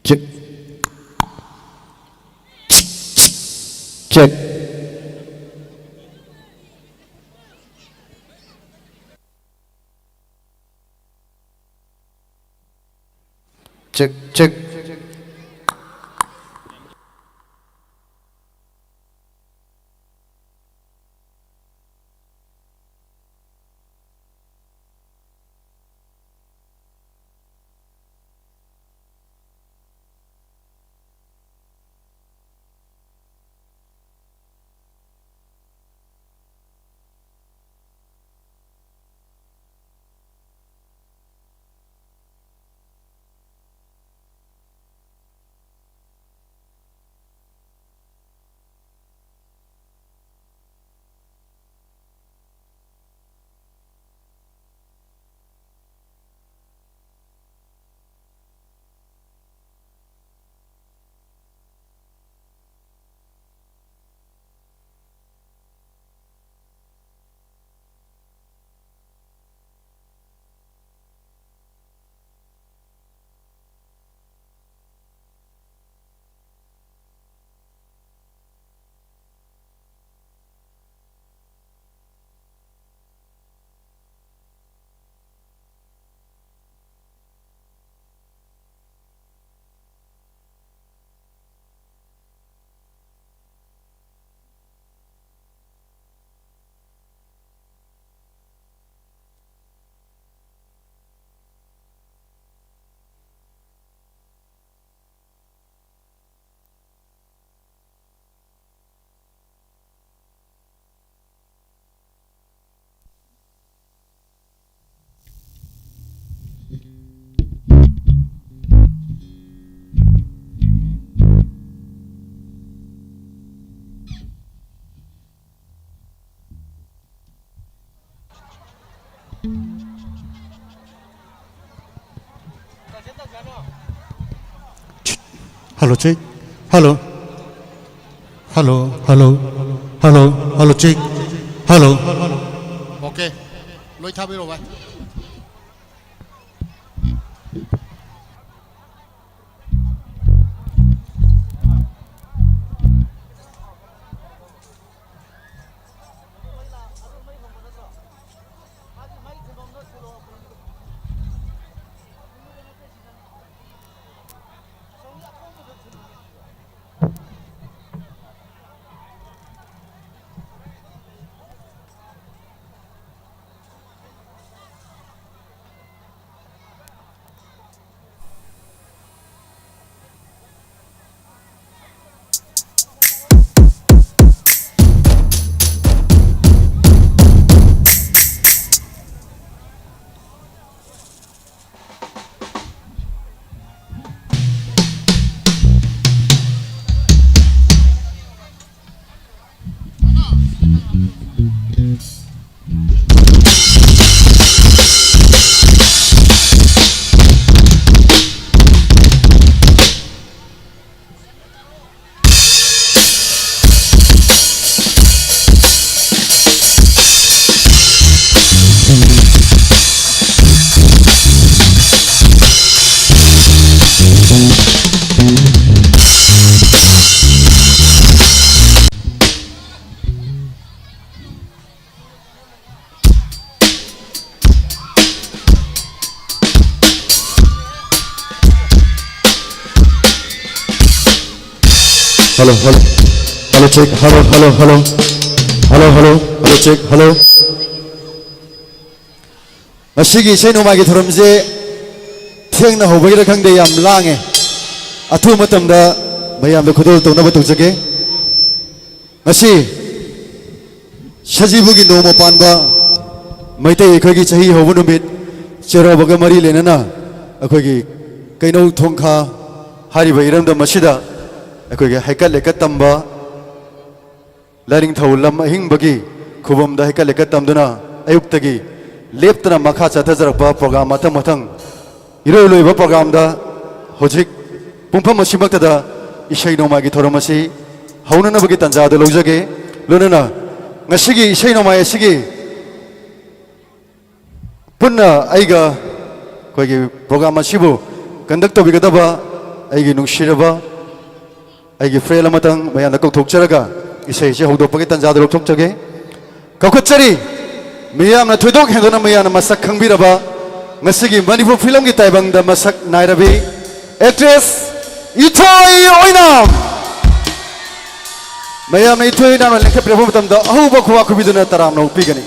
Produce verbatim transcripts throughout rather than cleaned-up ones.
Check. Check. Check, check. Hello, check. Hello. Hello, hello. Hello, hello, check. Hello. Okay. ꯂꯣꯏ ꯊꯥꯕꯤꯔꯣ, ꯚꯥꯏ꯫ Hello, hello. Hello, check. Hello, hello, hello. Hello, hello. Hello, check. Hello. ꯉꯁꯤꯒꯤ ꯏꯁꯩ ꯅꯣꯡꯃꯥꯏꯒꯤ ꯊꯧꯔꯝꯁꯦ ꯊꯦꯡꯅ ꯍꯧꯕꯒꯤꯔ ꯈꯪꯗꯦ, ꯌꯥꯝ ꯂꯥꯡꯉꯦ꯫ ꯑꯊꯨꯕ ꯃꯇꯝꯗ ꯃꯌꯥꯝꯗ ꯈꯨꯗꯣꯜ ꯇꯧꯅꯕ ꯇꯧꯖꯒꯦ꯫ ꯉꯁꯤ ꯁꯖꯤꯕꯨꯒꯤ ꯅꯣꯡꯃ ꯄꯥꯟꯕ ꯃꯩꯇꯩ ꯑꯩꯈꯣꯏꯒꯤ ꯆꯍꯤ ꯍꯧꯕ ꯅꯨꯃꯤꯠ ꯆꯩꯔꯥꯎꯕꯒ ꯃꯔꯤ ꯂꯩꯅꯅ ꯑꯩꯈꯣꯏꯒꯤ ꯀꯩꯅꯧ ꯊꯣꯡꯈꯥ ꯍꯥꯏꯔꯤꯕ ꯏꯔꯝꯗꯝ ꯑꯁꯤꯗ ꯑꯩꯈꯣꯏꯒꯤ ꯍꯩꯀꯠ ꯂꯩꯀꯠ ꯇꯝꯕ, ꯂꯥꯏꯅꯤꯡꯊꯧ ꯂꯝ ꯑꯍꯤꯡꯕꯒꯤ ꯈꯨꯕꯝꯗ ꯍꯩꯀꯠ ꯂꯩꯀꯠ ꯇꯝꯗꯨꯅ ꯑꯌꯨꯛꯇꯒꯤ ꯂꯦꯞꯇꯅ ꯃꯈꯥ ꯆꯠꯊꯖꯔꯛꯄ ꯄ꯭ꯔꯣꯒ꯭ꯔꯥꯝ ꯃꯊꯪ ꯃꯊꯪ ꯏꯔꯣꯏ ꯂꯣꯏꯕ ꯄ꯭ꯔꯣꯒ꯭ꯔꯥꯝꯗ ꯍꯧꯖꯤꯛ ꯄꯨꯡꯐꯝ ꯑꯁꯤꯃꯛꯇꯗ ꯏꯁꯩ ꯅꯣꯡꯃꯥꯏꯒꯤ ꯊꯧꯔꯝ ꯑꯁꯤ ꯍꯧꯅꯅꯕꯒꯤ ꯇꯥꯟꯖꯥ ꯑꯗꯨ ꯂꯧꯖꯒꯦ꯫ ꯂꯣꯏꯅꯅ ꯉꯁꯤꯒꯤ ꯏꯁꯩ ꯅꯣꯡꯃꯥꯏ ꯑꯁꯤꯒꯤ ꯄꯨꯟꯅ ꯑꯩꯒ ꯑꯩꯈꯣꯏꯒꯤ ꯄ꯭ꯔꯣꯒ꯭ꯔꯥꯝ ꯑꯁꯤꯕꯨ ꯀꯟꯗꯛ ꯇꯧꯕꯤꯒꯗꯕ ꯑꯩꯒꯤ ꯅꯨꯡꯁꯤꯔꯕ ꯑꯩꯒꯤ ꯐ꯭ꯔꯦꯟ ꯑꯃꯇꯪ ꯃꯌꯥꯝꯗ ꯀꯧꯊꯣꯛꯆꯔꯒ ꯏꯁꯩꯁꯦ ꯍꯧꯗꯣꯛꯄꯒꯤ ꯇꯥꯟꯖꯥꯗꯨ ꯂꯧꯊꯣꯛꯆꯒꯦ꯫ ꯀꯧꯈꯠꯆꯔꯤ ꯃꯤꯌꯥꯝꯅ ꯊꯣꯏꯗꯣꯛ ꯍꯦꯟꯗꯣꯛꯅ ꯃꯌꯥꯝꯅ ꯃꯁꯛ ꯈꯪꯕꯤꯔꯕ ꯉꯁꯤꯒꯤ ꯃꯅꯤꯄꯨꯔ ꯐꯤꯂꯝꯒꯤ ꯇꯥꯏꯕꯪꯗ ꯃꯁꯛ ꯅꯥꯏꯔꯕꯤ ꯑꯦꯛꯇ꯭ꯔꯦꯁ ꯏꯊꯣꯏ ꯑꯣꯏꯅꯥꯝ꯫ ꯃꯌꯥꯝꯅ ꯏꯊꯣꯏ ꯑꯣꯏꯅꯥꯝꯅ ꯂꯦꯡꯈꯠꯄꯤꯔꯛꯄ ꯃꯇꯝꯗ ꯑꯍꯧꯕ ꯈꯨꯕꯥꯛ ꯈꯨꯕꯤꯗꯨꯅ ꯇꯔꯥꯝꯅ ꯑꯣꯛꯄꯤꯒꯅꯤ꯫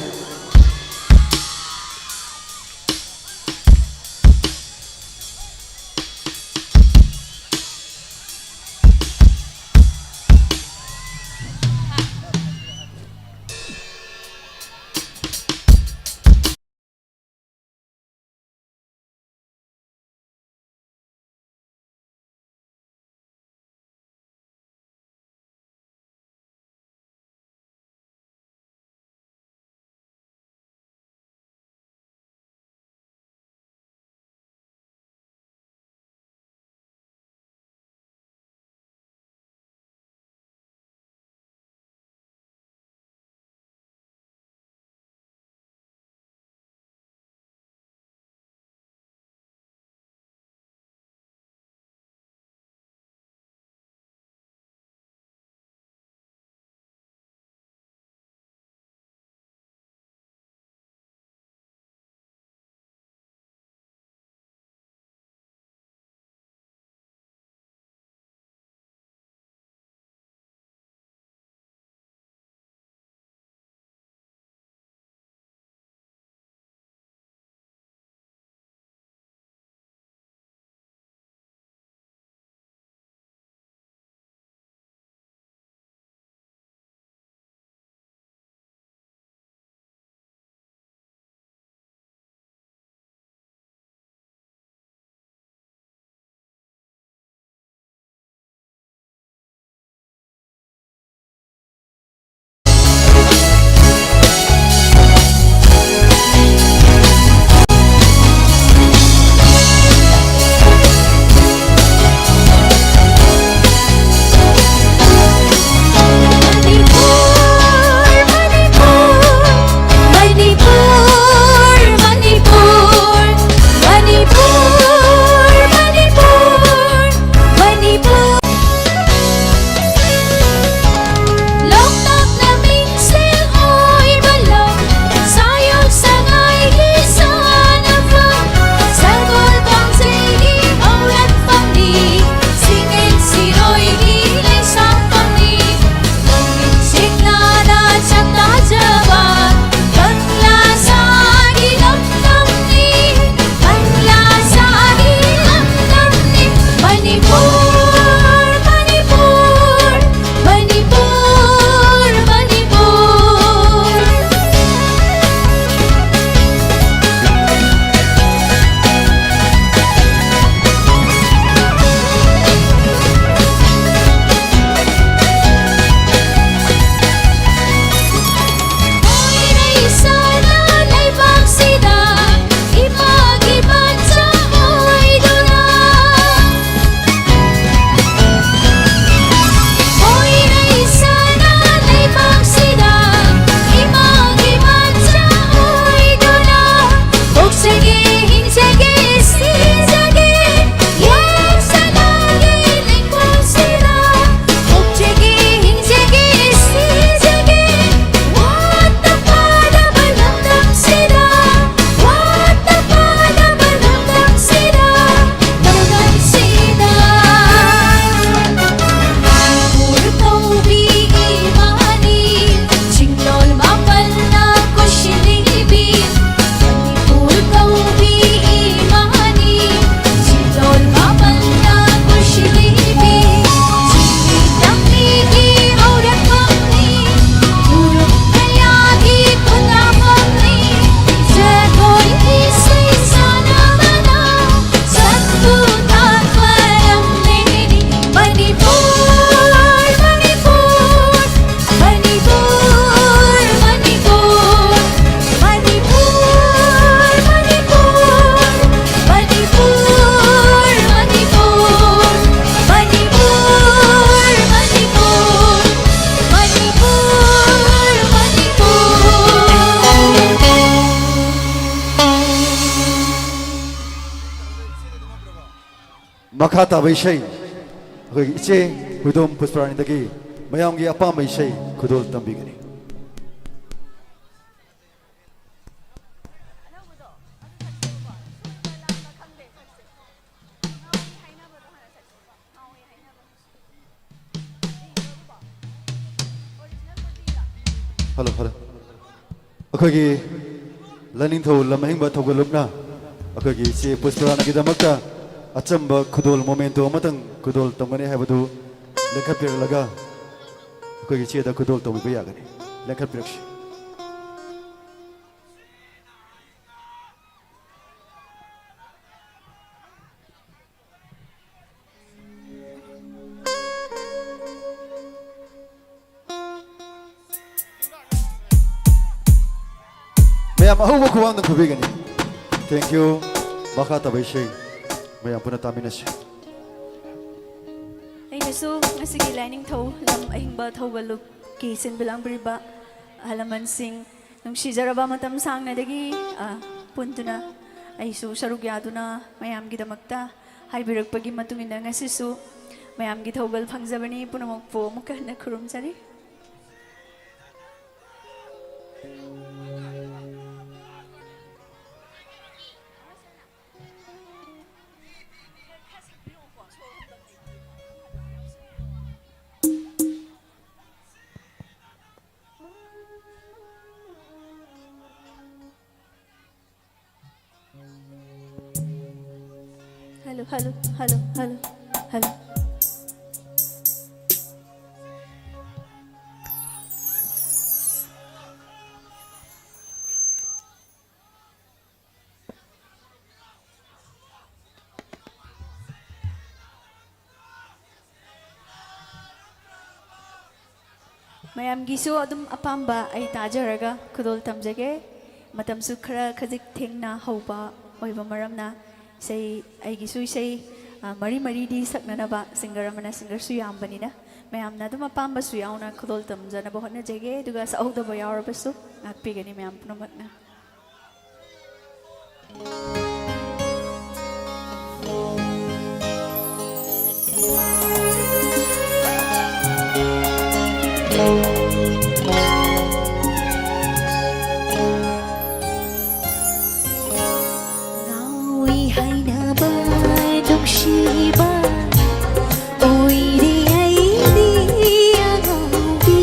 ꯃꯈꯥ ꯇꯥꯕ ꯏꯁꯩ ꯑꯩꯈꯣꯏꯒꯤ ꯏꯆꯦ ꯍꯨꯏꯗꯣꯝ ꯄꯨꯁꯄꯔꯥꯅꯤꯗꯒꯤ ꯃꯌꯥꯝꯒꯤ ꯑꯄꯥꯝꯕ ꯏꯁꯩ ꯈꯨꯗꯣꯜ ꯇꯝꯕꯤꯒꯅꯤ꯫ Hello, hello. ꯑꯩꯈꯣꯏꯒꯤ ꯂꯥꯏꯅꯤꯡꯊꯧ ꯂꯝ ꯑꯍꯤꯡꯕ ꯊꯧꯒꯜꯂꯨꯞꯅ ꯑꯩꯈꯣꯏꯒꯤ ꯏꯆꯦ ꯄꯨꯁꯄꯔꯥꯅꯤꯒꯤꯗꯃꯛꯇ ꯑꯆꯝꯕ ꯈꯨꯗꯣꯜ ꯃꯣꯃꯦꯟꯇꯣ ꯑꯃꯇꯪ ꯈꯨꯗꯣꯜ ꯇꯝꯒꯅꯤ ꯍꯥꯏꯕꯗꯨ ꯂꯦꯡꯈꯠꯄꯤꯔꯛꯂꯒ ꯑꯩꯈꯣꯏꯒꯤ ꯏꯆꯦꯗ ꯈꯨꯗꯣꯜ ꯇꯧꯕꯤꯕ ꯌꯥꯒꯅꯤ꯫ ꯂꯦꯡꯈꯠꯄꯤꯔꯛꯁꯤ꯫ ꯃꯌꯥꯝ ꯑꯍꯧꯕ ꯈꯨꯕꯥꯡꯗ ꯈꯨꯕꯤꯒꯅꯤ꯫ Thank you꯫ ꯃꯈꯥ ꯇꯥꯕ ꯏꯁꯩ ꯃꯌꯥꯝ ꯄꯨꯟꯅ ꯇꯥꯃꯤꯟꯅꯁꯤ꯫ ꯑꯩꯅꯁꯨ ꯉꯁꯤꯒꯤ ꯂꯥꯏꯅꯤꯡꯊꯧ ꯂꯝ ꯑꯍꯤꯡꯕ ꯊꯧꯒꯜꯂꯨꯞꯀꯤ ꯁꯤꯟꯕ ꯂꯥꯡꯕꯤꯔꯤꯕ ꯑꯍꯜ ꯂꯃꯟꯁꯤꯡ, ꯅꯨꯡꯁꯤꯖꯔꯕ ꯃꯇꯝ ꯁꯥꯡꯅꯗꯒꯤ, ꯑ, ꯄꯨꯟꯗꯨꯅ ꯑꯩꯁꯨ ꯁꯔꯨꯛ ꯌꯥꯗꯨꯅ ꯃꯌꯥꯝꯒꯤꯗꯃꯛꯇ ꯍꯥꯏꯕꯤꯔꯛꯄꯒꯤ ꯃꯇꯨꯡ ꯏꯟꯅ ꯉꯁꯤꯁꯨ ꯃꯌꯥꯝꯒꯤ ꯊꯧꯒꯜ ꯐꯪꯖꯕꯅꯤ꯫ ꯄꯨꯝꯅꯃꯛꯄꯨ ꯑꯃꯨꯛꯀ ꯍꯟꯅ ꯈꯨꯔꯨꯝꯖꯔꯤ꯫ Hello, hello, hello, hello, hello. ꯃꯌꯥꯝꯒꯤꯁꯨ ꯑꯗꯨꯝ ꯑꯄꯥꯝꯕ ꯑꯩ ꯇꯥꯖꯔꯒ ꯈꯨꯗꯣꯜ ꯇꯝꯖꯒꯦ꯫ ꯃꯇꯝꯁꯨ ꯈꯔ ꯈꯖꯤꯛ ꯊꯦꯡꯅ ꯍꯧꯕ ꯑꯣꯏꯕ ꯃꯔꯝꯅ ꯏꯁꯩ, ꯑꯩꯒꯤꯁꯨ ꯏꯁꯩ, ꯑ, ꯃꯔꯤ ꯃꯔꯤꯗꯤ ꯁꯛꯅꯅꯕ, ꯁꯤꯡꯒꯔ ꯑꯃꯅ ꯁꯤꯡꯒꯔꯁꯨ ꯌꯥꯝꯕꯅꯤꯅ ꯃꯌꯥꯝꯅ ꯑꯗꯨꯝ ꯑꯄꯥꯝꯕꯁꯨ ꯌꯥꯎꯅ ꯈꯨꯗꯣꯜ ꯇꯝꯖꯅꯕ ꯍꯣꯠꯅꯖꯒꯦ꯫ ꯑꯗꯨꯒ ꯁꯛꯍꯧꯗꯕ ꯌꯥꯎꯔꯕꯁꯨ ꯉꯥꯛꯄꯤꯒꯅꯤ ꯃꯌꯥꯝ ꯄꯨꯝꯅꯃꯛꯅ꯫ ꯍꯥꯏꯅꯕ ꯅꯨꯡꯁꯤꯕ ꯑꯣꯏꯔꯦ ꯑꯩꯗꯤ ꯑꯉꯥꯎꯕꯤ꯫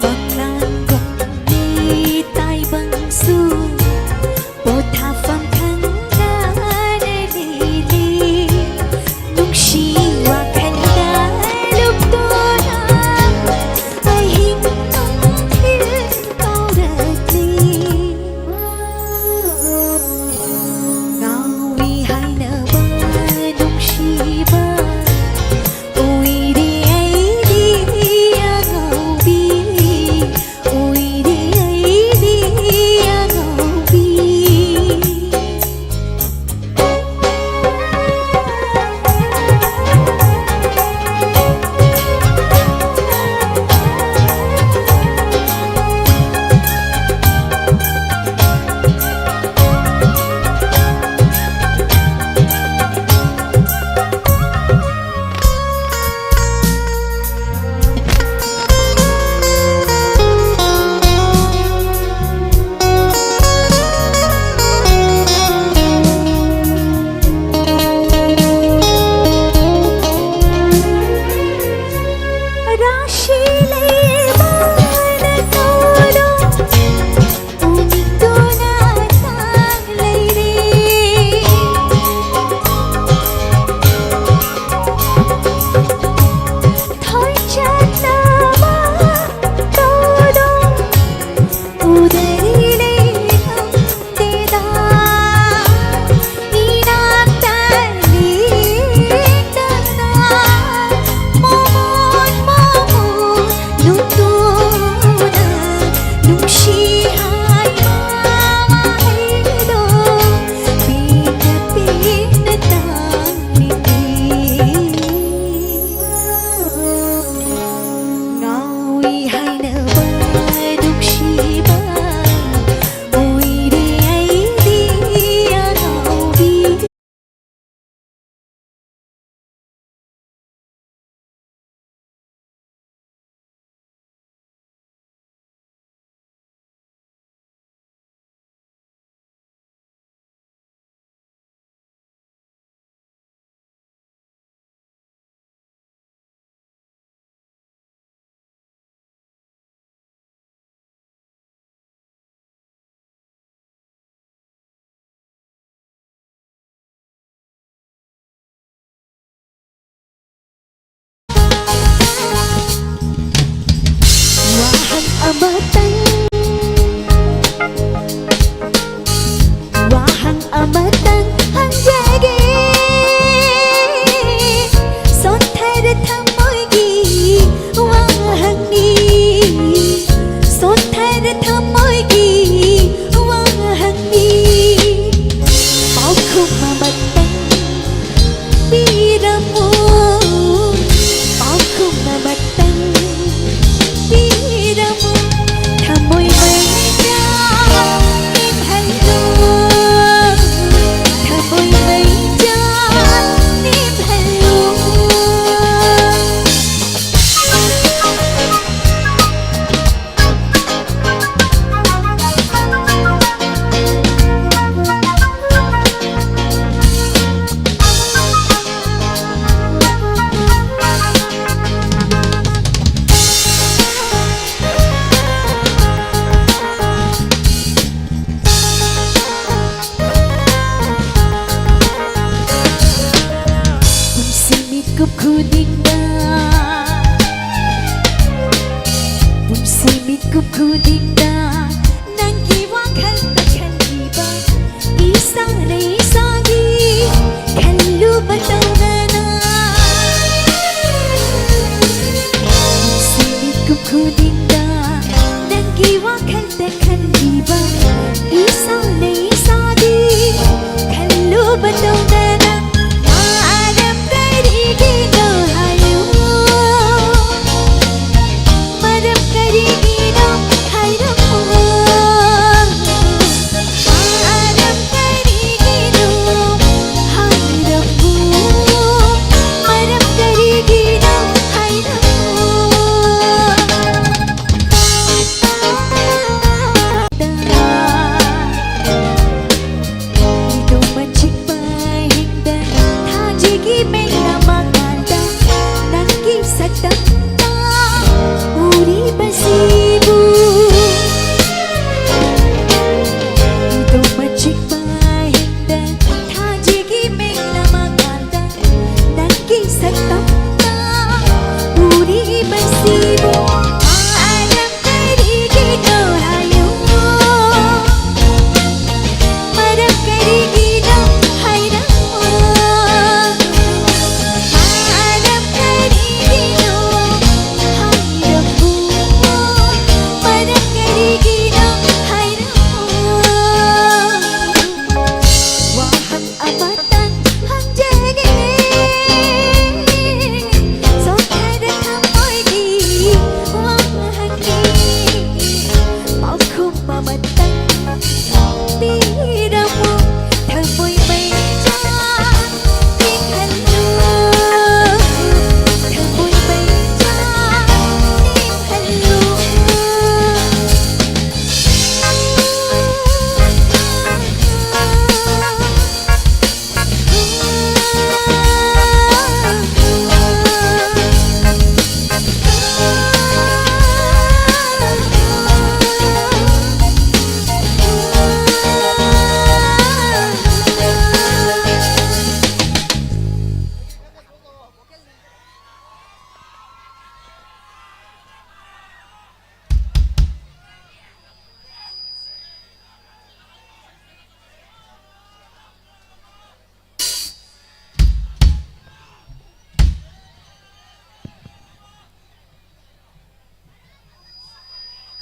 ꯃꯪꯂꯥꯟꯒꯨꯝꯅꯤ ꯇꯥꯏꯕꯪꯁꯨ ꯄꯣꯊꯥꯐꯝ ꯈꯪꯗꯅ ꯂꯦꯜꯂꯤ꯫ ꯅꯨꯡꯁꯤ ꯋꯥꯈꯜꯗ ꯂꯨꯞꯇꯨꯅ ꯑꯍꯤꯡ ꯅꯨꯡꯊꯤꯜ ꯀꯥꯎꯔꯛꯂꯤ꯫ ꯉꯥꯎꯏ ꯍꯥꯏꯅ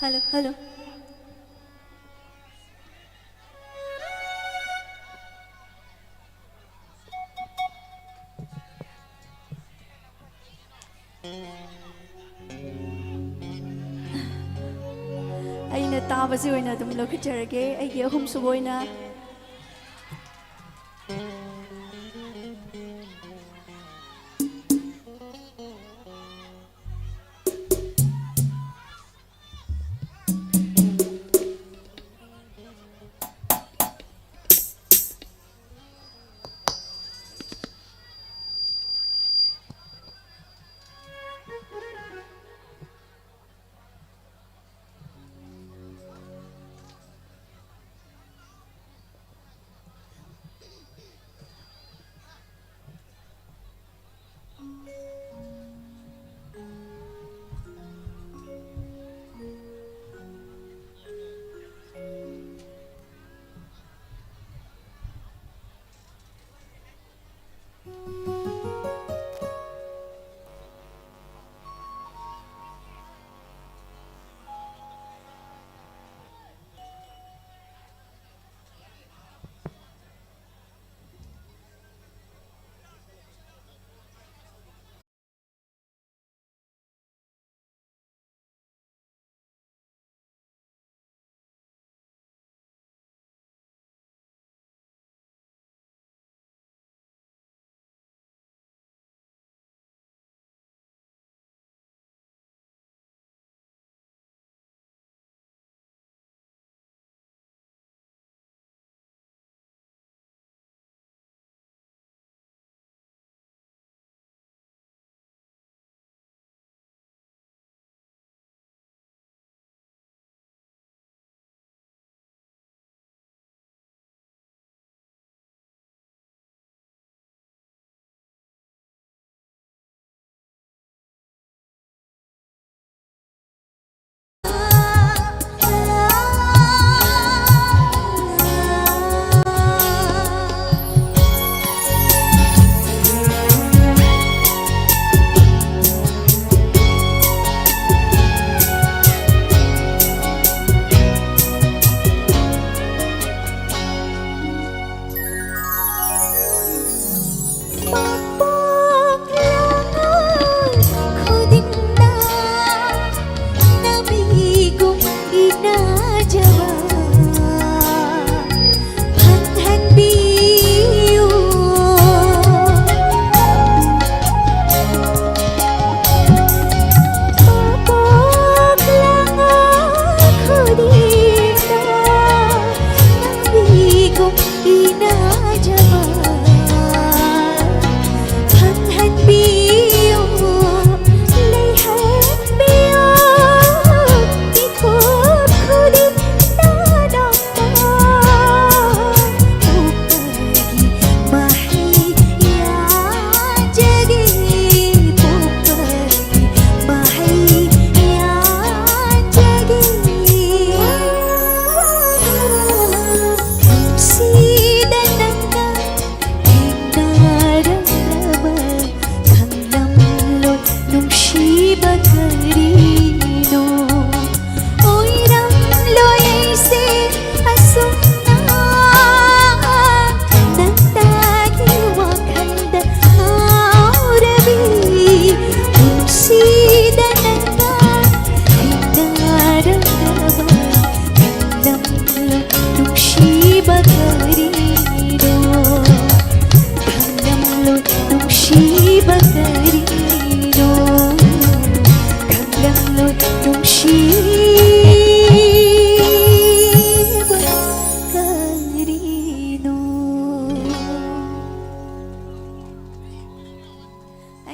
ꯍꯜꯂꯣ, ꯍꯜꯂꯣ꯫ ꯑꯩꯅ ꯇꯥꯕꯁꯤ ꯑꯣꯏꯅ ꯑꯗꯨꯝ ꯂꯧꯈꯠꯆꯔꯒꯦ꯫ ꯑꯩꯒꯤ ꯑꯍꯨꯝꯁꯨꯕ ꯑꯣꯏꯅ꯫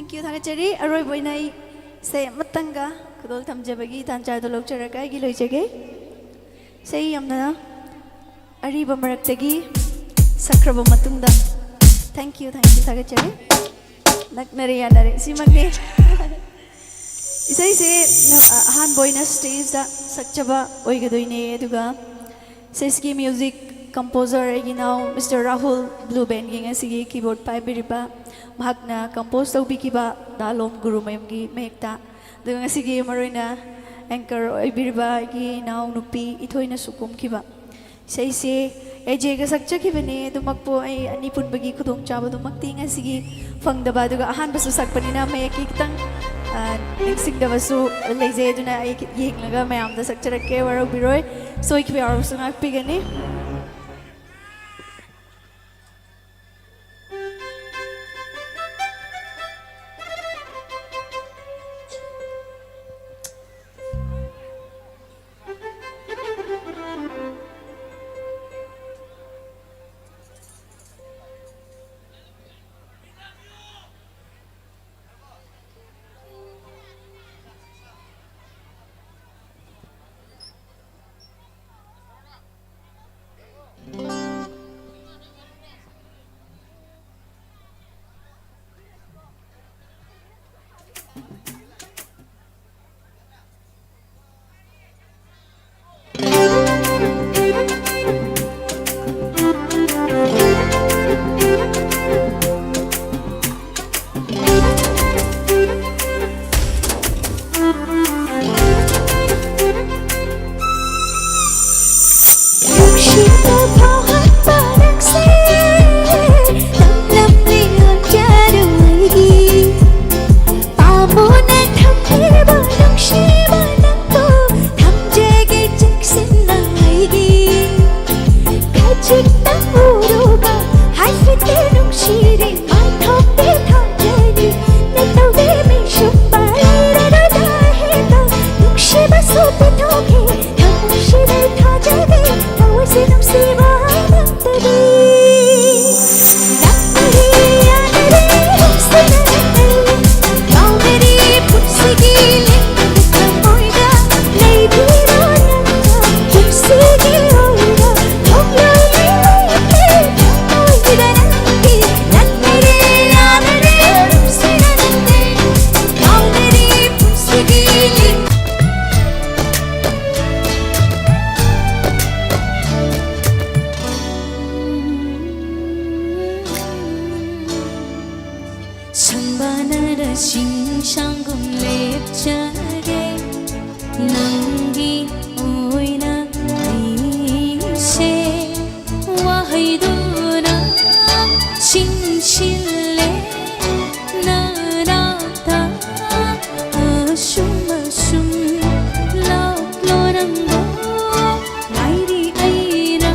Thank you, ꯊꯥꯒꯠꯆꯔꯤ꯫ ꯑꯔꯣꯏꯕ ꯑꯣꯏꯅ ꯑꯩ ꯏꯁꯩ ꯑꯃꯇꯪꯒ ꯈꯨꯗꯣꯜ ꯊꯝꯖꯕꯒꯤ ꯇꯥꯟꯖꯥꯗꯨ ꯂꯧꯖꯔꯒ ꯑꯩꯒꯤ ꯂꯣꯏꯖꯒꯦ꯫ ꯏꯁꯩ ꯌꯥꯝꯅ ꯑꯔꯤꯕ ꯃꯔꯛꯇꯒꯤ ꯁꯛꯈ꯭ꯔꯕ ꯃꯇꯨꯡꯗ, thank you, thank you, ꯊꯥꯒꯠꯆꯔꯤ꯫ ꯅꯛꯅꯔꯦ, ꯌꯥꯅꯔꯦ, ꯁꯤꯃꯛꯅꯤ꯫ ꯏꯁꯩꯁꯦ ꯑꯍꯥꯟꯕ ꯑꯣꯏꯅ ꯁ꯭ꯇꯦꯖꯇ ꯁꯛꯆꯕ ꯑꯣꯏꯒꯗꯣꯏꯅꯦ, ꯑꯗꯨꯒ ꯏꯁꯩꯁꯤꯒꯤ ꯃ꯭ꯌꯨꯖꯤꯛ ꯀꯝꯄꯣꯖꯔ ꯑꯩꯒꯤ ꯏꯅꯥꯎ ꯃꯤꯁꯇꯔ ꯔꯥꯍꯨꯜ, ꯕ꯭ꯂꯨ ꯕꯦꯟꯒꯤ ꯉꯁꯤꯒꯤ ꯀꯤꯕꯣꯔꯗ ꯄꯥꯏꯕꯤꯔꯤꯕ, ꯃꯍꯥꯛꯅ ꯀꯝꯄꯣꯖ ꯇꯧꯕꯤꯈꯤꯕ ꯗꯥꯂꯣꯝ ꯒꯨꯔꯨꯃꯌꯨꯝꯒꯤ ꯃꯌꯦꯛꯇ, ꯑꯗꯨꯒ ꯉꯁꯤꯒꯤ ꯃꯔꯨꯑꯣꯏꯅ ꯑꯦꯡꯀꯔ ꯑꯣꯏꯕꯤꯔꯤꯕ ꯑꯩꯒꯤ ꯏꯅꯥꯎꯅꯨꯄꯤ ꯏꯊꯣꯏꯅꯁꯨ ꯀꯨꯝꯈꯤꯕ ꯏꯁꯩꯁꯦ ꯑꯦꯖꯦꯒ ꯁꯛꯆꯈꯤꯕꯅꯦ꯫ ꯑꯗꯨꯃꯛꯄꯨ ꯑꯩ ꯑꯅꯤ ꯄꯨꯟꯕꯒꯤ ꯈꯨꯗꯣꯡꯆꯥꯕꯗꯨꯃꯛꯇꯤ ꯉꯁꯤꯒꯤ ꯐꯪꯗꯕ, ꯑꯗꯨꯒ ꯑꯍꯥꯟꯕꯁꯨ ꯁꯛꯄꯅꯤꯅ ꯃꯌꯦꯛꯀꯤ ꯈꯤꯇꯪ, ꯑ, ꯅꯤꯡꯁꯤꯡꯗꯕꯁꯨ ꯂꯩꯖꯩ꯫ ꯑꯗꯨꯅ ꯑꯩ ꯌꯦꯡꯂꯒ ꯃꯌꯥꯝꯗ ꯁꯛꯆꯔꯛꯀꯦ, ꯋꯥꯔꯧꯕꯤꯔꯣꯏ꯫ ꯁꯣꯏꯈꯤꯕ ꯌꯥꯎꯔꯕꯁꯨ ꯉꯥꯛꯄꯤꯒꯅꯤ꯫ ꯆꯤꯡꯁꯥꯡꯒꯨꯝ ꯂꯦꯞꯆꯒꯦ ꯅꯪꯒꯤ ꯑꯣꯏꯅ ꯑꯩꯁꯦ꯫ ꯋꯥꯍꯩꯗꯨꯅ ꯆꯤꯡꯁꯤꯜꯂꯦ ꯅꯅꯥꯛꯇ꯫ ꯑꯁꯨꯝ ꯑꯁꯨꯝ ꯂꯥꯛꯂꯣ ꯅꯪꯕꯨ ꯉꯥꯏꯔꯤ ꯑꯩꯅ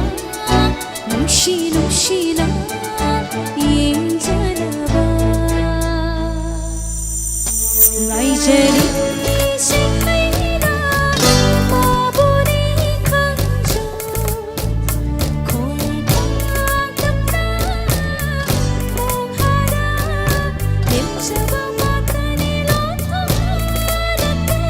ꯅꯨꯡꯁꯤ ꯅꯨꯡꯁꯤꯅ ꯌꯦꯡꯖꯅꯕ꯫ ꯉꯥꯏꯖꯔꯤꯁꯦ ꯑꯩꯅ ꯃꯥꯕꯨꯅꯤ ꯈꯪꯖꯧ꯫ ꯈꯣꯡꯊꯥꯡ ꯇꯞꯅ ꯈꯣꯡ ꯍꯥꯟꯅ ꯂꯦꯞꯆꯕ ꯉꯥꯛꯇꯅꯤ ꯂꯣꯟꯊꯣꯛꯅ ꯅꯠꯇꯦ꯫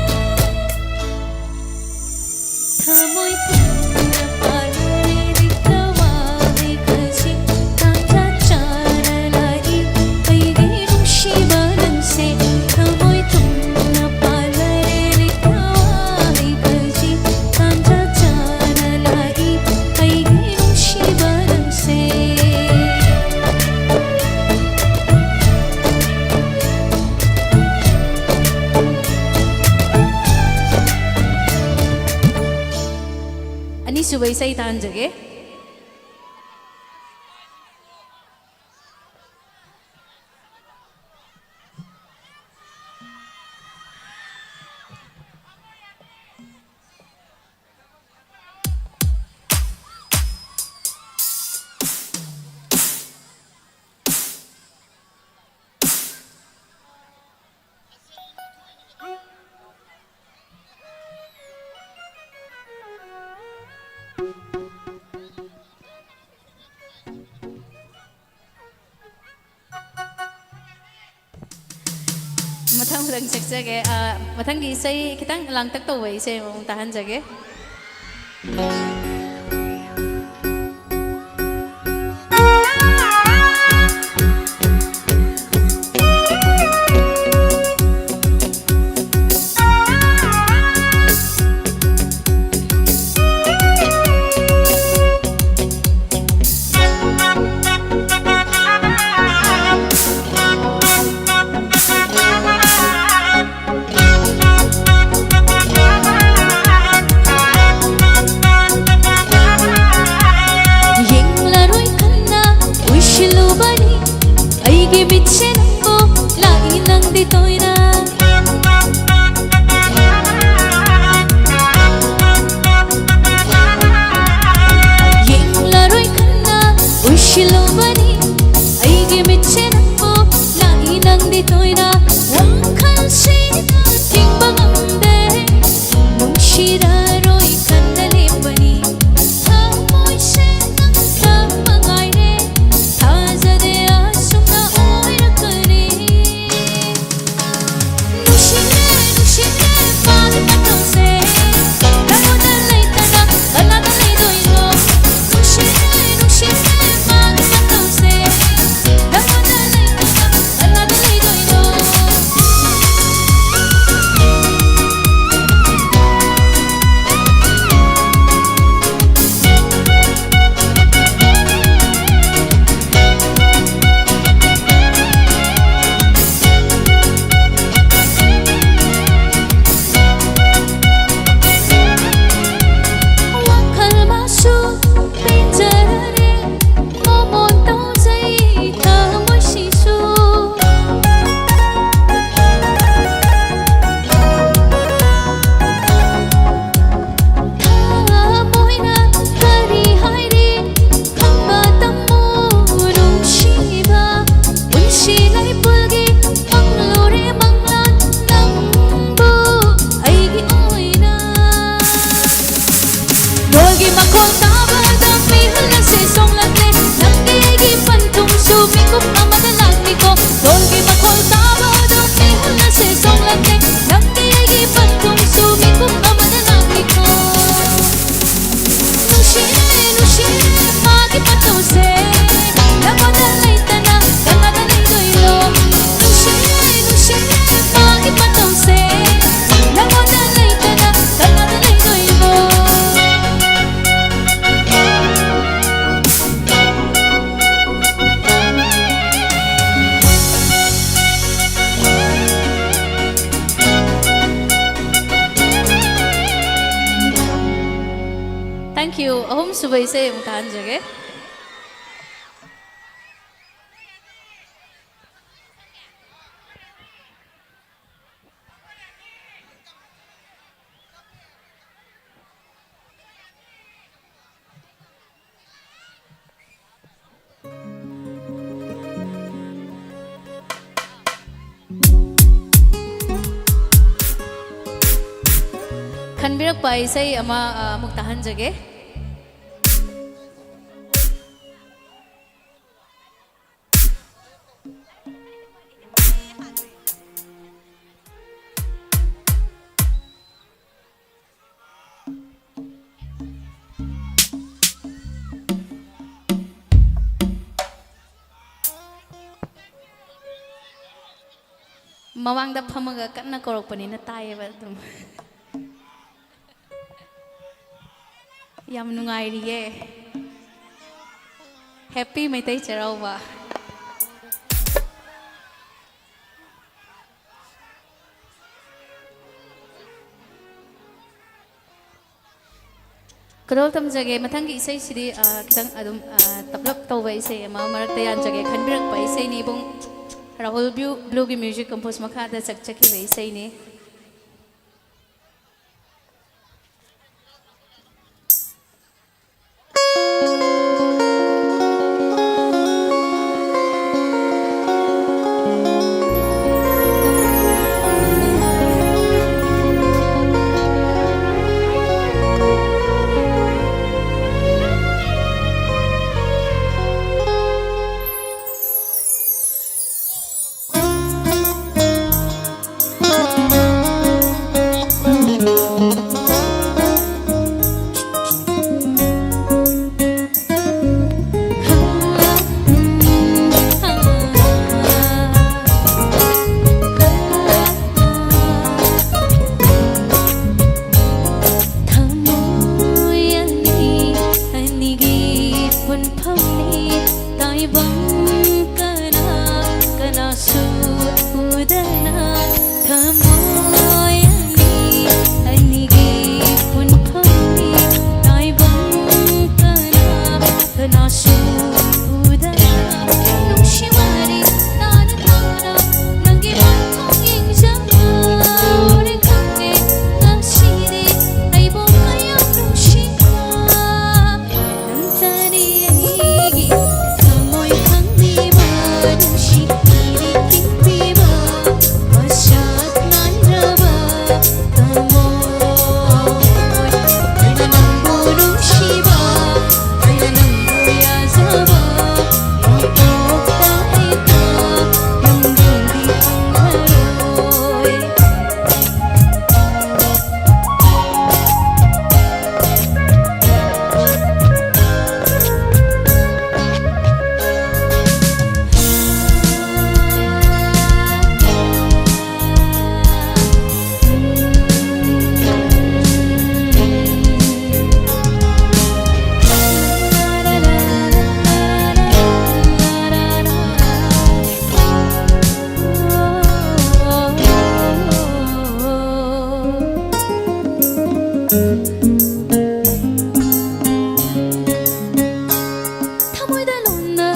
ꯊꯃꯣꯏ ꯊꯝꯅ ꯄꯥꯜꯂꯦ ꯔꯤꯛꯇ ꯋꯥꯍꯩ ꯈꯖꯤꯛ ꯇꯥꯟꯖꯥ ꯆꯥꯅ ꯂꯥꯛꯏ ꯑꯩꯒꯤ ꯅꯨꯡꯁꯤꯕ ꯅꯪꯁꯦ꯫ ꯊꯃꯣꯏ ꯊꯝꯅ ꯄꯥꯜꯂꯦ ꯔꯤꯛꯇ ꯋꯥꯍꯩ ꯈꯖꯤꯛ ꯇꯥꯟꯖꯥ ꯆꯥꯅ ꯂꯥꯛꯏ ꯑꯩꯒꯤ ꯅꯨꯡꯁꯤꯕ ꯅꯪꯁꯦ꯫ ꯑꯅꯤꯁꯨꯕ ꯏꯁꯩ ꯇꯥꯍꯟꯖꯒꯦ꯫ ꯃꯊꯪ ꯃꯊꯪ ꯁꯛꯆꯒꯦ꯫ ꯑ, ꯃꯊꯪꯒꯤ ꯏꯁꯩ ꯈꯤꯇꯪ ꯂꯥꯡꯇꯛ ꯇꯧꯕ ꯏꯁꯩ ꯑꯃꯃꯨꯛ ꯇꯥꯍꯟꯖꯒꯦ꯫ ꯏꯁꯩ ꯑꯃꯨꯛ ꯇꯥꯍꯟꯖꯒꯦ꯫ ꯈꯟꯕꯤꯔꯛꯄ ꯏꯁꯩ ꯑꯃ, ꯑ, ꯑꯃꯨꯛ ꯇꯥꯍꯟꯖꯒꯦ꯫ ꯃꯃꯥꯡꯗ ꯐꯝꯃꯒ ꯀꯟꯅ ꯀꯧꯔꯛꯄꯅꯤꯅ ꯇꯥꯏꯌꯦꯕ ꯑꯗꯨꯝ꯫ ꯌꯥꯝ ꯅꯨꯡꯉꯥꯏꯔꯤꯌꯦ꯫ Happy ꯃꯩꯇꯩ ꯆꯩꯔꯥꯎꯕ꯫ ꯀꯗꯣꯜ ꯇꯝꯖꯒꯦ꯫ ꯃꯊꯪꯒꯤ ꯏꯁꯩꯁꯤꯗꯤ, ꯑ, ꯈꯤꯇꯪ ꯑꯗꯨꯝ, ꯑ, ꯇꯞꯂꯞ ꯇꯧꯕ ꯏꯁꯩ ꯑꯃ ꯃꯔꯛꯇ ꯌꯥꯟꯖꯒꯦ꯫ ꯈꯟꯕꯤꯔꯛꯄ ꯏꯁꯩꯅꯤ꯫ ꯏꯕꯨꯡ ꯔꯥꯍꯨꯜ ꯕ꯭ꯂꯨ, ꯕ꯭ꯂꯨꯒꯤ music compose ꯃꯈꯥꯗ ꯆꯠꯆꯈꯤꯕ ꯏꯁꯩꯅꯤ꯫ ꯎꯗꯅ ꯅꯨꯡꯁꯤ ꯋꯥꯔꯤ ꯇꯥꯅ ꯇꯥꯅ ꯅꯪꯒꯤ ꯃꯥꯏꯊꯣꯡ ꯌꯦꯡꯖꯕ ꯎꯔꯦ ꯈꯪꯉꯦ ꯉꯁꯤꯗꯤ ꯑꯩꯕꯨ ꯀꯌꯥꯝ ꯅꯨꯡꯁꯤꯕ ꯅꯪꯇꯅꯤ ꯑꯩꯒꯤ ꯊꯃꯣꯏ ꯈꯪꯕꯤꯕ ꯅꯨꯡꯁꯤ ꯏꯔꯤꯛ ꯏꯟꯕꯤꯕ ꯃꯁꯛ ꯅꯥꯏꯗ꯭ꯔꯕ ꯊꯃꯣꯏ ꯑꯩꯅ ꯅꯪꯕꯨ ꯅꯨꯡꯁꯤꯕ ꯑꯩꯅ ꯅꯪꯕꯨ ꯌꯥꯖꯕ ꯃꯥꯡꯊꯣꯛꯄ ꯍꯦꯛꯇ ꯂꯝꯕꯤꯗꯤ ꯐꯪꯂꯔꯣꯏ꯫ ꯊꯃꯣꯏꯗ ꯂꯣꯟꯅ,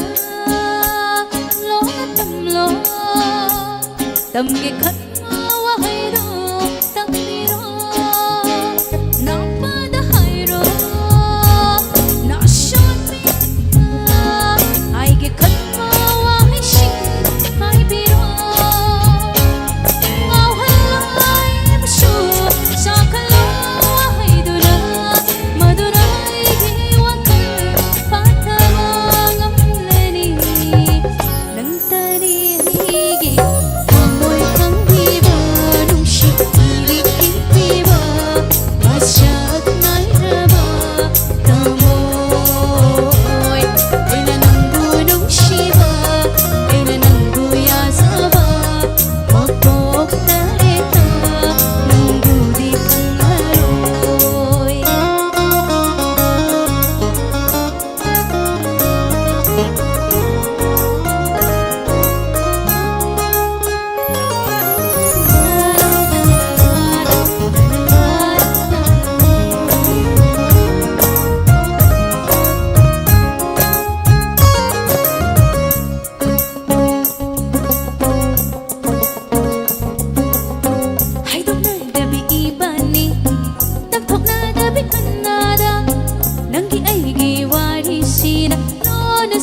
ꯂꯣꯟꯅ ꯇꯝꯂꯣ꯫ ꯇꯝꯒꯦ ꯈꯟꯕ ꯋꯥꯍꯩꯗꯣ ꯇꯝꯕꯤꯔꯣ꯫ ꯅꯥꯛꯄꯗ ꯍꯥꯏꯔꯣ꯫ ꯅꯥꯁꯣꯟꯕꯤꯅ ꯍꯥꯏꯒꯦ ꯈꯟꯕ ꯋꯥꯍꯩꯁꯤꯡ ꯍꯥꯏꯕꯤꯔꯣ꯫ ꯉꯥꯎꯍꯜꯂꯣ ꯍꯥꯏꯕꯁꯨ ꯁꯥꯈꯜꯂꯣ ꯋꯥꯍꯩꯗꯨꯅ꯫ ꯃꯗꯨꯅ ꯑꯩꯒꯤ ꯋꯥꯈꯜ ꯐꯥꯊꯕ ꯉꯝꯂꯅꯤ꯫ ꯅꯪꯇꯅꯤ ꯑꯩꯒꯤ ꯊꯃꯣꯏ ꯈꯪꯕꯤ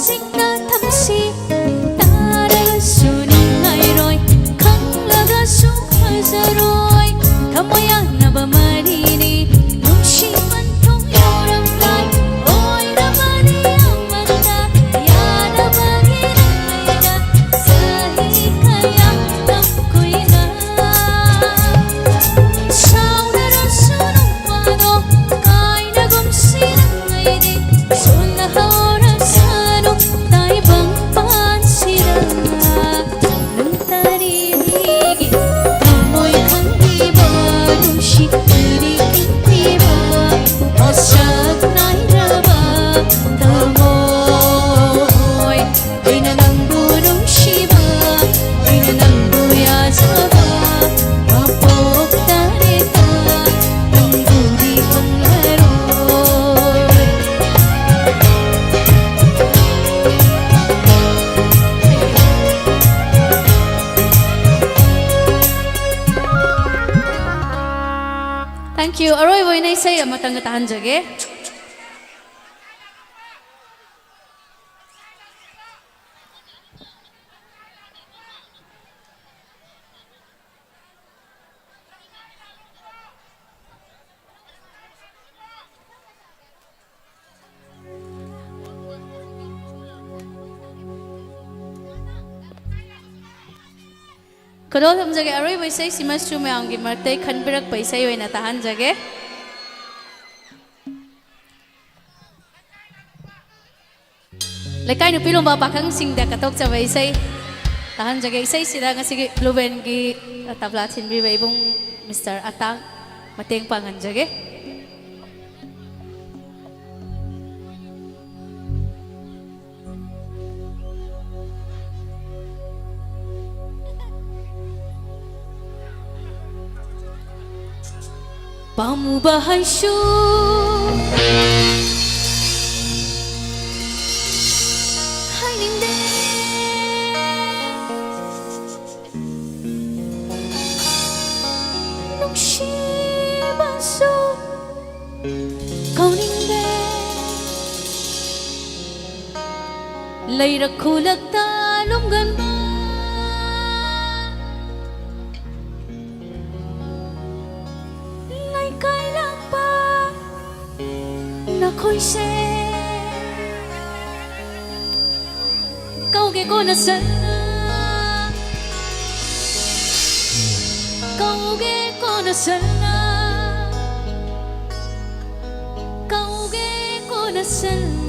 ꯁꯤꯡꯅ ꯊꯝꯁꯤ꯫ ꯇꯥꯔꯒꯁꯨ ꯅꯤꯡꯉꯥꯏꯔꯣꯏ, ꯈꯪꯂꯒꯁꯨ ꯐꯖꯔꯣꯏ꯫ ꯊꯃꯣꯏ ꯌꯥꯅꯕ ꯃꯔꯤꯅꯤ, ꯅꯨꯡꯁꯤꯃꯟ ꯊꯣꯡ ꯌꯧꯔꯝꯂꯣꯏ꯫ ꯑꯣꯏꯔꯕꯗꯤ ꯑꯃꯠꯇ ꯌꯥꯅꯕꯒꯤꯗꯃꯛꯇ ꯆꯍꯤ ꯀꯌꯥ ꯂꯝ ꯀꯨꯏꯅ ꯁꯥꯎꯅꯔꯁꯨ ꯅꯣꯡ ꯐꯥꯗꯣꯛ ꯀꯥꯏꯅꯒꯨꯝꯁꯤ ꯅꯪ ꯑꯩꯗꯤ꯫ ꯁꯣꯟꯅꯍꯧꯔꯁꯅꯨ ꯇꯥꯏꯕꯪ ꯄꯥꯟꯁꯤꯗ ꯅꯪ ꯇꯔꯤꯕꯤꯒꯤ ꯊꯃꯣꯏ ꯈꯪꯕꯤꯕ, ꯅꯨꯡꯁꯤ ꯏꯔꯤꯛ ꯏꯟꯕꯤꯕ, ꯃꯁꯛ ꯅꯥꯏꯔꯕ ꯊꯃꯣꯏ꯫ ꯑꯩꯅ ꯅꯪꯕꯨ ꯅꯨꯡꯁꯤꯕ, ꯑꯩꯅ ꯅꯪꯕꯨ ꯌꯥꯖꯕ, ꯃꯄꯣꯛ ꯇꯔꯦꯠꯇ ꯅꯪꯕꯨꯗꯤ ꯐꯪꯂꯔꯣꯏ꯫ Thank you꯫ ꯑꯔꯣꯏꯕ ꯑꯣꯏꯅ ꯏꯁꯩ ꯑꯃꯇꯪꯒ ꯇꯥꯍꯟꯖꯒꯦ꯫ ꯈꯨꯗꯣꯜ ꯊꯝꯖꯒꯦ꯫ ꯑꯔꯣꯏꯕ ꯏꯁꯩꯁꯤꯃꯁꯨ ꯃꯌꯥꯝꯒꯤ ꯃꯔꯛꯇꯩ ꯈꯟꯕꯤꯔꯛꯄ ꯏꯁꯩ ꯑꯣꯏꯅ ꯇꯥꯍꯟꯖꯒꯦ꯫ ꯂꯩꯀꯥꯏ ꯅꯨꯄꯤ ꯂꯣꯝꯕ ꯄꯥꯈꯪꯁꯤꯡꯗ ꯀꯠꯊꯣꯛꯆꯕ ꯏꯁꯩ ꯇꯥꯍꯟꯖꯒꯦ꯫ ꯏꯁꯩꯁꯤꯗ ꯉꯁꯤꯒꯤ ꯕ꯭ꯂꯨ ꯕꯦꯟꯒꯤ ꯇꯕ꯭ꯂꯥ ꯊꯤꯟꯕꯤꯕ ꯏꯕꯨꯡ ꯃꯤꯁꯇꯔ ꯑꯇꯥꯡ ꯃꯇꯦꯡ ꯄꯥꯡꯍꯟꯖꯒꯦ꯫ ꯄꯥꯝꯃꯨꯕ ꯍꯥꯏꯁꯨ ꯍꯥꯏꯅꯤꯡꯗꯦ, ꯅꯨꯡꯁꯤꯕꯁꯨ ꯀꯧꯅꯤꯡꯗꯦ꯫ ꯂꯩꯔꯛ ꯈꯨꯂꯛꯇ ꯂꯨꯝꯒꯟꯕ ꯂꯩꯀꯥꯏ ꯂꯥꯛꯄ ꯅꯈꯣꯏꯁꯦ ꯀꯧꯒꯦ ꯀꯣꯟꯅ ꯁꯟꯅ ꯀꯧꯒꯦ ꯀꯣꯟꯅ ꯁꯟꯅ ꯀꯧꯒꯦ ꯀꯣꯟꯅ ꯁꯟꯅ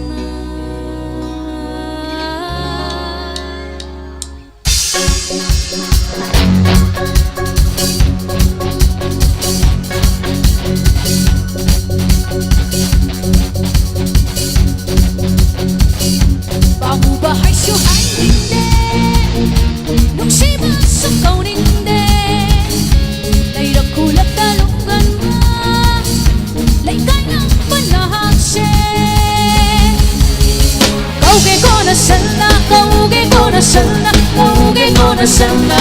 ꯄꯥꯝꯃꯨꯕ ꯍꯥꯏꯁꯨ ꯍꯥꯏꯅꯤꯡꯗꯦ ꯅꯨꯡꯁꯤꯕꯁꯨ ꯀꯧꯅꯤꯡꯗꯦ ꯂꯩꯔꯛ ꯈꯨꯂꯛꯇ ꯂꯨꯝꯒꯟꯕ ꯂꯩꯀꯥꯏ ꯂꯥꯛꯄ ꯅꯍꯥꯛꯁꯦ ꯀꯧꯒꯦ ꯀꯣꯟꯅ ꯁꯟꯅ ꯀꯧꯒꯦ ꯀꯣꯟꯅ ꯁꯟꯅ ꯀꯧꯒꯦ ꯀꯣꯟꯅ ꯁꯟꯅ